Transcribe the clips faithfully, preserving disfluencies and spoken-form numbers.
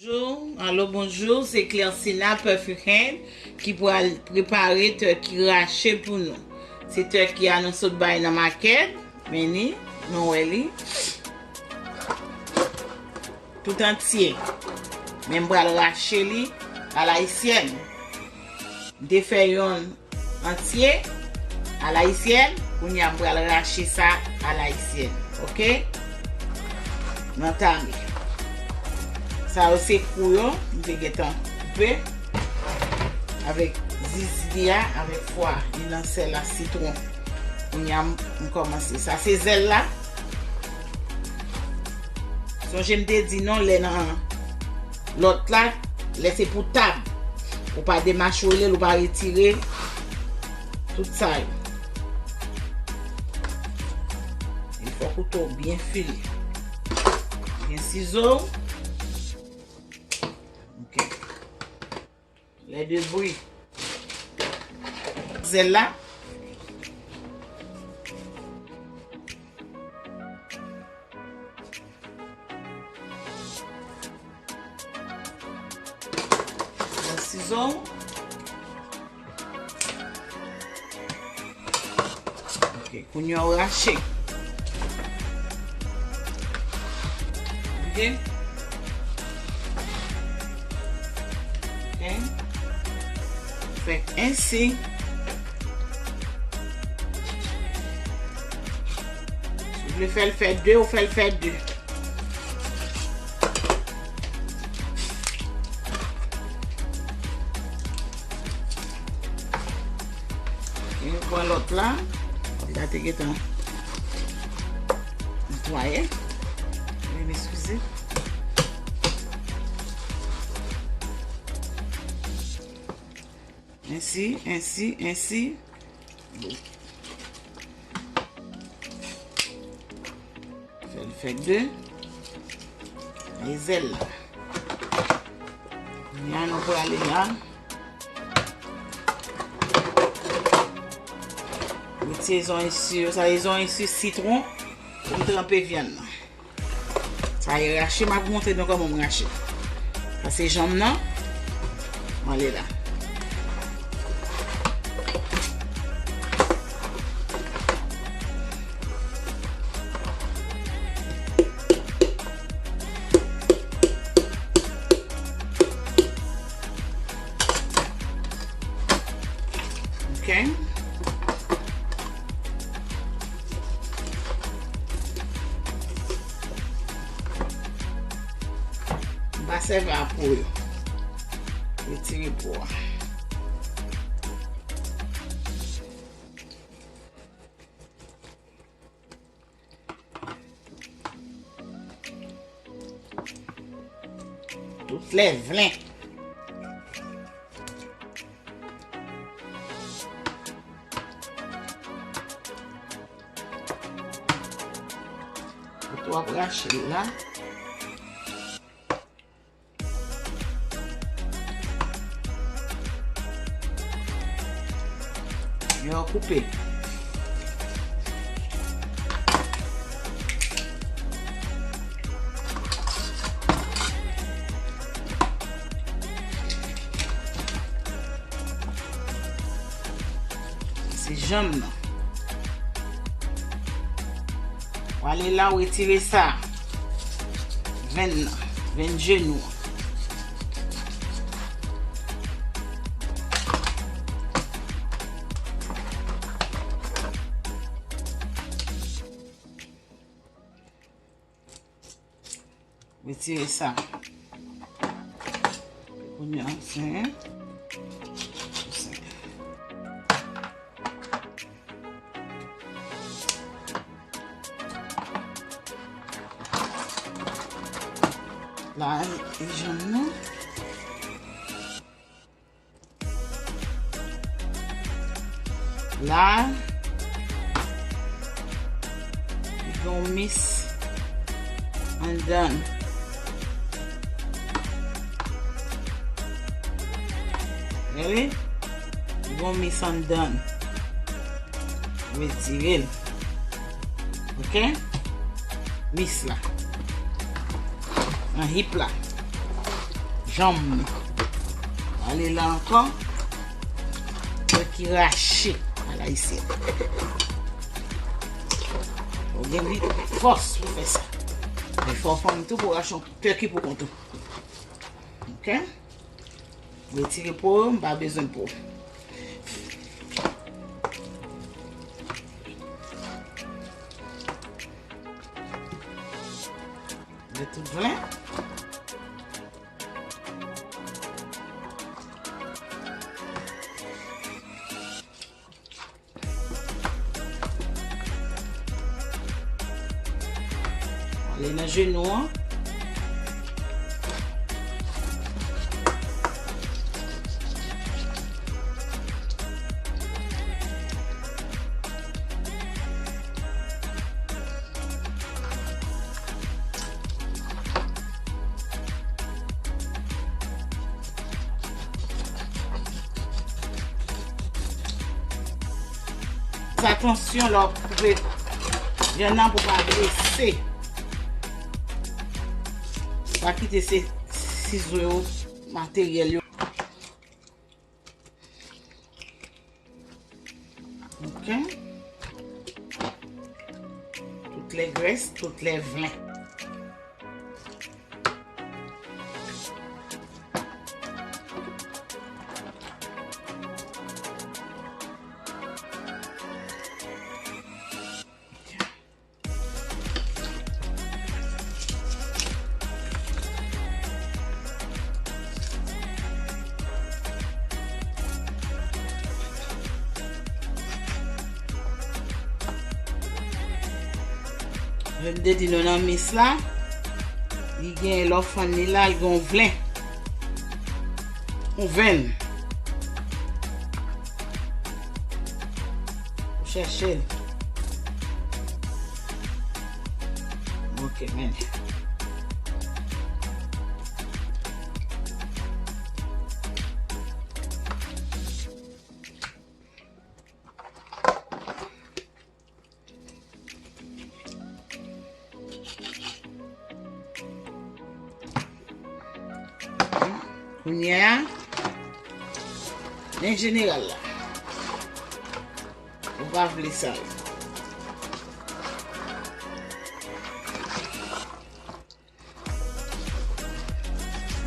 Bonjou, alo bonjou, se Clersina Perfect Hand ki pral prepare turkey rache pou nou. Se turkey a nou sot bay nan makèt, men li, nou wè li. Tout antye. Men m pral rache li alayisyèn. M te fè yonn antye alayisyèn, kounye a m pral rache sa alayisyèn, oke? Nan tami. Sa yo se kou yo, m te gentan koupe avèk zizili a, avèk fwa, li nan sèl a, sitwon. Kounye a m, m kòmanse. Sa se zèl la. Sonje m te di non lè nan lòt la, lè se pou tab. Ou pa demachwele l, ou pa retire tout sa yo. Il fò kouto w byen file. Gen sizo. Ok. Lè de bri. Zèl la. Nan sizo. Ok, kounye a w rache. Ok. Ok. Fè ensi. Si w vle fè l fè de, ou fè l fè de. E nou pran lòt la. Li la te gentan netwaye. Veuillez m'excuser. Ensi, ensi, ensi. Fè l fè de. E zèl la. Kounye a nou prale la. Retire zòn isi yo. Sa se zòn isi sitwon pou m tranpe vyann nan. Sa e rache, m ap montre nou kòman m rache. Sa se janm nan. Mwen ale la. Ok. M pa sèvi a po yo. Retire po a. Tout lè vlen. Kote w ap rache l la. Yo koupe. Se janm nan. W ale la, w retire sa. Venn nan. Venn jenou an. Retire sa. Kounye a, se, se. La, e janm nan. La, li gon mis anndan. Gade, li gon mis anndan. Retire l. Ok? Mis la. Nan hip la. Janm. Ale la ankò. Tè ki rache. Ala isi. Ou gen li fòs pou fè sa. Men fò w fanm tou pou rache yon tè ki pou kont ou. Ok? Retire po, m pa bezwen po. Met tout vle. Ale nan jenou an. Fè atansyon lè w ap koupe vyann nan pou pa blese. Pa kite se sizo yo, materyèl yo. Ok. Tout lè grès, tout lè vlen. Jan m te di nou nan mis la, li gen lè w fann li la, li gen yon vlen. Yon venn. Ou chèche l. Ok, men. Kounye a, men jeneral la. Ou pa vle sa yo.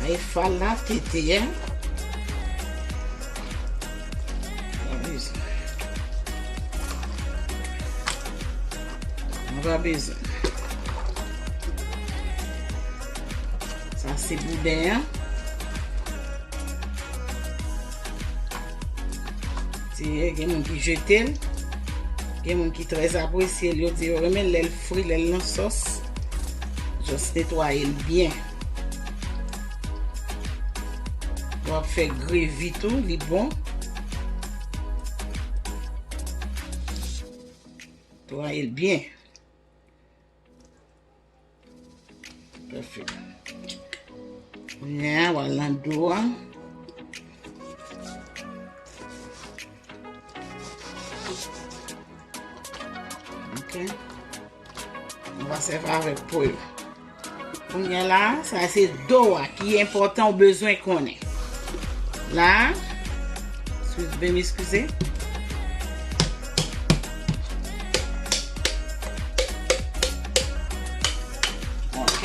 Ay fal la tete a. Pa bezwen. Mwen pa bezwen. Sa se bouden an. Se gen moun ki jete l, gen moun ki trè apresye l, yo di yo renmen lè l fri, lè l nan sòs. Just netwaye l byen. W ap fè grevi tou, li bon. Netwaye l byen. Pafè. Kounye a, w al nan do a. Ok. Nou va sèvi avèk po yo. Kounye a la, sa se do a ki enpòtan, ou bezwen konnen. La, eskize, veuillez m'excuser. Ok.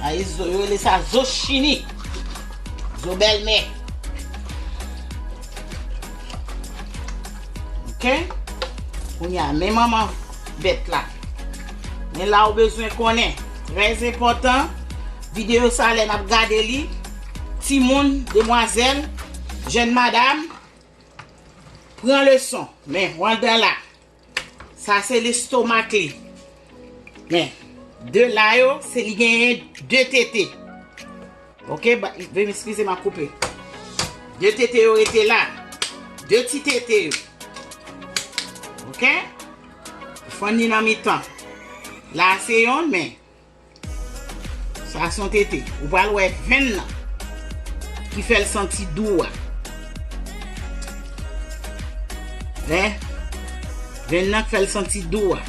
Ay, zo yo rele sa zo chini. Zo bèlmè. Ok? Kounye a, men manman bèt la. Men la ou bezwen konnen. Trè enpòtan. Videyo sa, lè n ap gade li, timoun, demwazèl, jèn madam, pran leson. Men, w andan la. Sa se lestomak li. Men, de la yo, se li genyen de tete. Ok, ba, veuillez m'excuser, m ap koupe. De tete yo rete la. De ti tete yo. Ok? Ou fann li nan mitan. La se yonn, men sa se yon tete. Ou pral wè venn nan ki fè l santi dou a. Wen. Venn nan k fè l santi dou a.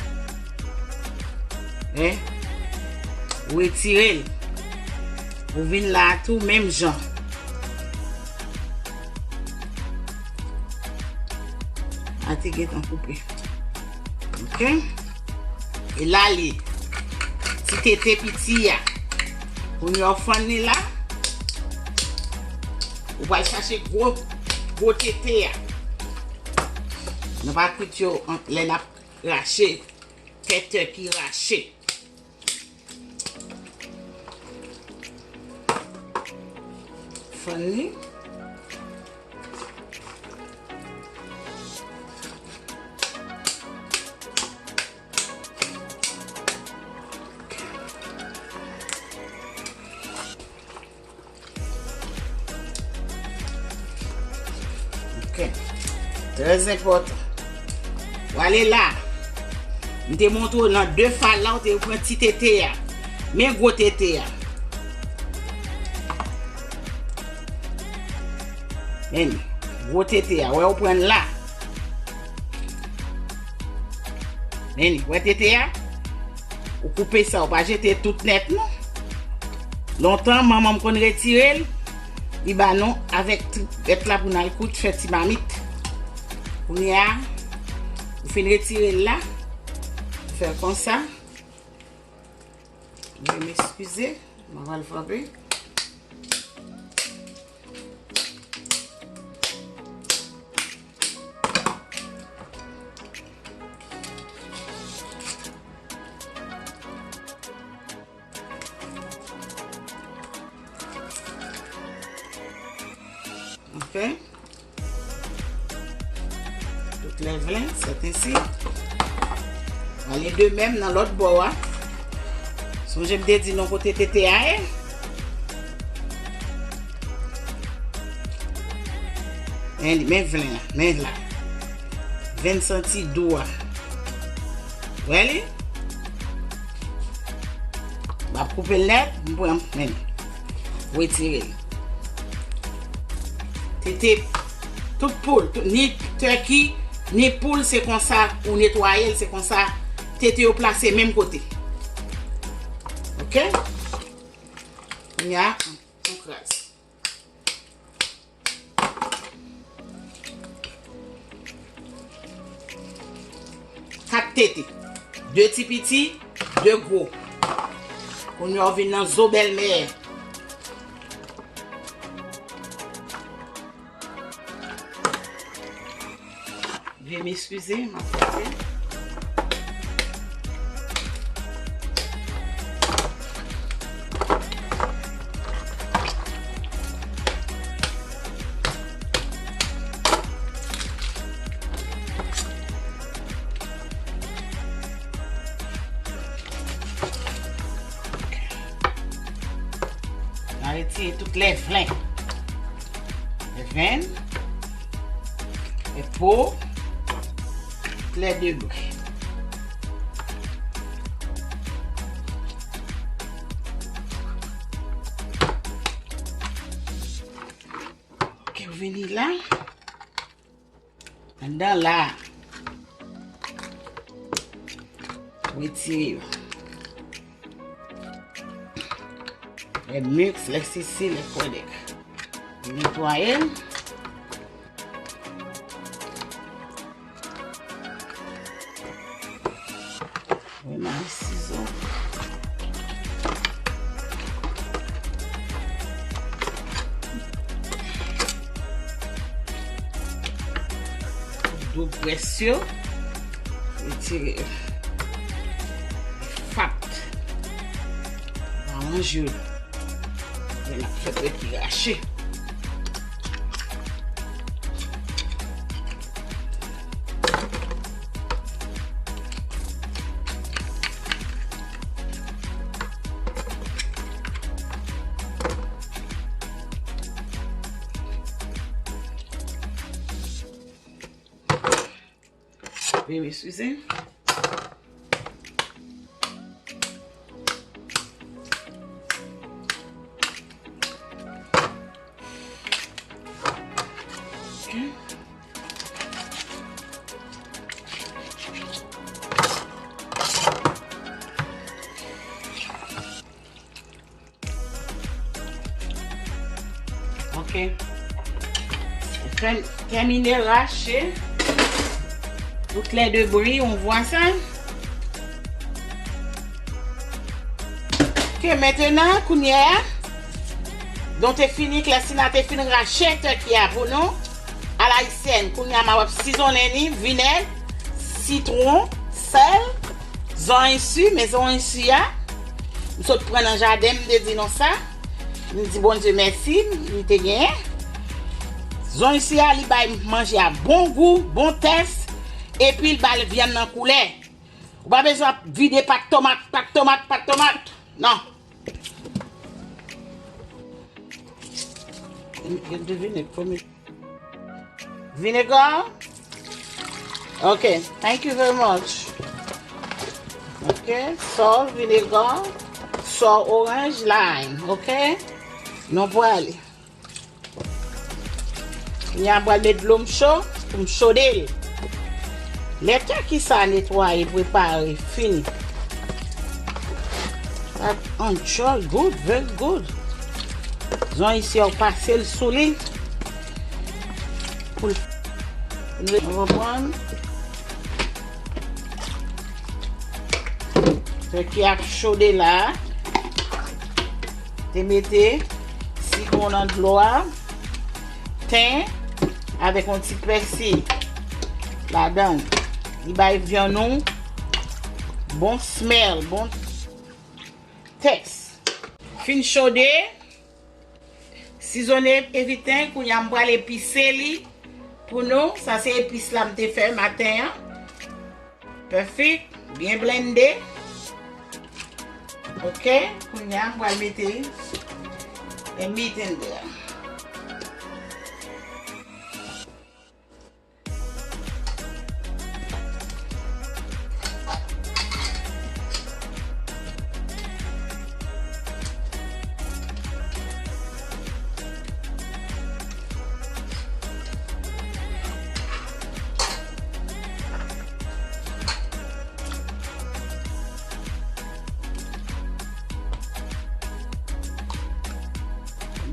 Hein? Ou retire l. Ou vin la a tou, menm jan. A te gentan koupe. Ok? E la li. Ti tete piti a. Kounye a w fann li la. Ou pral chache gwo, gwo tete a. Nou pa kwit yo an, lè n ap rache. Kèk tèki rache. Fann li. Ok. Trè enpòtan. W ale la. M te montre w nan de fal la, ou te pran ti tete a. Men gwo tete a. Men, gwo tete a. Wè, ou pran l la. Men, wè tete a? Ou koupe sa, ou pa jete tout nèt, non. Lontan, manman m konn retire l, li ba nou avèk trip bèt la pou n al kout, fè ti mamit. Kounye a, ou fin retire l la, ou fè l konsa. Veuillez m'excuser, mwen pral frape. Ok. Tout lè vle, sèten si. Ale de menm nan lòt bò a. Sonje m te di nou kote tete a ye. Men li, men vle la, men la. Venn santi dou a. Wè li? M ap koupe l nèt, m pran, men, retire l. Tete, tout poul, tout, ni tèki, ni poul, se konsa ou netwaye l, se konsa tete yo plase menm kote. Ok? Kounye a, on kraz. Kat tete. De ti piti, de gwo. Kounye a w vin nan zo bèlmè. Veuillez m'excuser, m ap fè. N a retire tout lè vlen. Lè venn. Lè po. Tout lè de lwe. Ok, ou vini la. Anndan la. Retire yo. Lè miks, lè sisi, lè kwèdèk. Netwaye l. Remare sizo. Dou grès yo. Retire yo. Fap. Aranje yo. Lè n ap fè bèt li rache. Veuillez m'excuser. Ok. Fè, tèmine rache toutes les débris, on voit ça. Ok, maintenant, kounye a, donk te fini, Clestina te fin rache tèki a pou nou, à l'haïtienne. Kounye a, m ap sizonnen li, vinèg, sitwon, sèl, zonyon si, men zonyon si a, m sot pran nan jaden, m te di nou sa. M di Bondye mèsi, m te genyen. Zonyon si a, li bay manje a bon gou, bon tès, epi l ba l vyann nan koulè. Ou pa bezwen ap vide pat tomat, pat tomat, pat tomat. Non. Get the vinegar for me. Vinegar? Ok, thank you very much. Ok, salt, vinegar, salt, orange, lime, ok? Nou prale. Kounye a m pral met dlo m cho pou m chode l. Lè tèki sa netwaye, prepare, fini. That enjoy good, very good. Zonyon si a, w pase l sou li. Pou l, nou konprann. Tèki ap chode la. Te mete sitwon nan dlo a, ten avèk yon ti pèsi ladan l. Li bay vyann nou bon smell, bon tès. Fin chode, sizonnen eviten, kounye a m pral epise li pou nou. Sa se epis la m te fè maten an. Perfect. Byen blende. Ok, kounye a m pral mete the meat in there.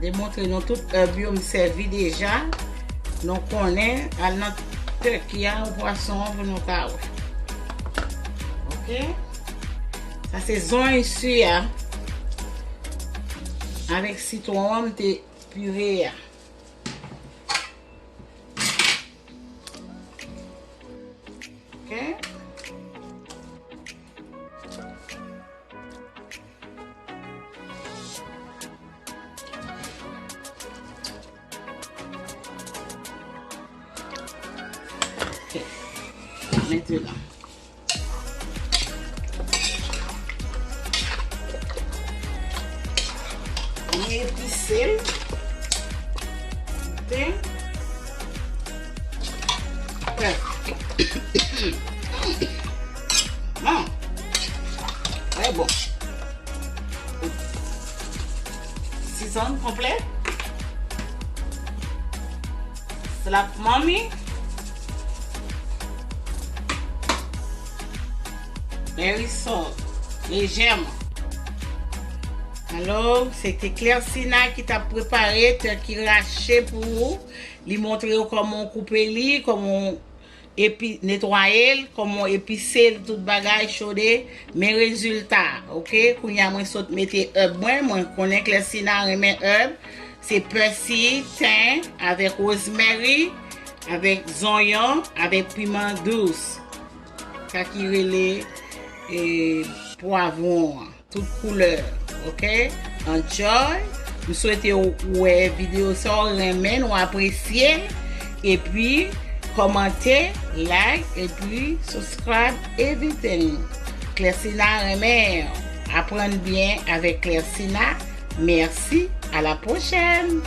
Demontre nou tout èb yo m sèvi deja. Nou konnen, al nan tèki a ou pwason an pou nou ka wè. Ok? Sa se zonyon si a avèk sitwon an m te pire a. Ok? Ok. Mentnan. Mwen epise l. Ok. Bon. Trè bon. Season konplè. Slap mommy. Very soft. Lejèman. Alò, se te Clercina ki t ap prepare tèki rache pou ou. Li montre w kòman w koupe li, kòman w epi, netwaye l, kòman w epise l, tout bagay, chode, men rezilta, ok? Kounye a mwen sot mete èb mwen, mwen konnen Clercina renmen èb, se pèsi, ten, avèk rosemary, avèk zonyon, avèk piman dous, sa ki rele, e, pwavwon an. Tout koulè, ok? Enjoy. M swete w wè videyo sa, w renmen l, w apresye l. Epi, kòmante, like, epi subscribe, everything. Clercina renmen aprann byen avèk Clercina. Mèsi, a la pwochèn!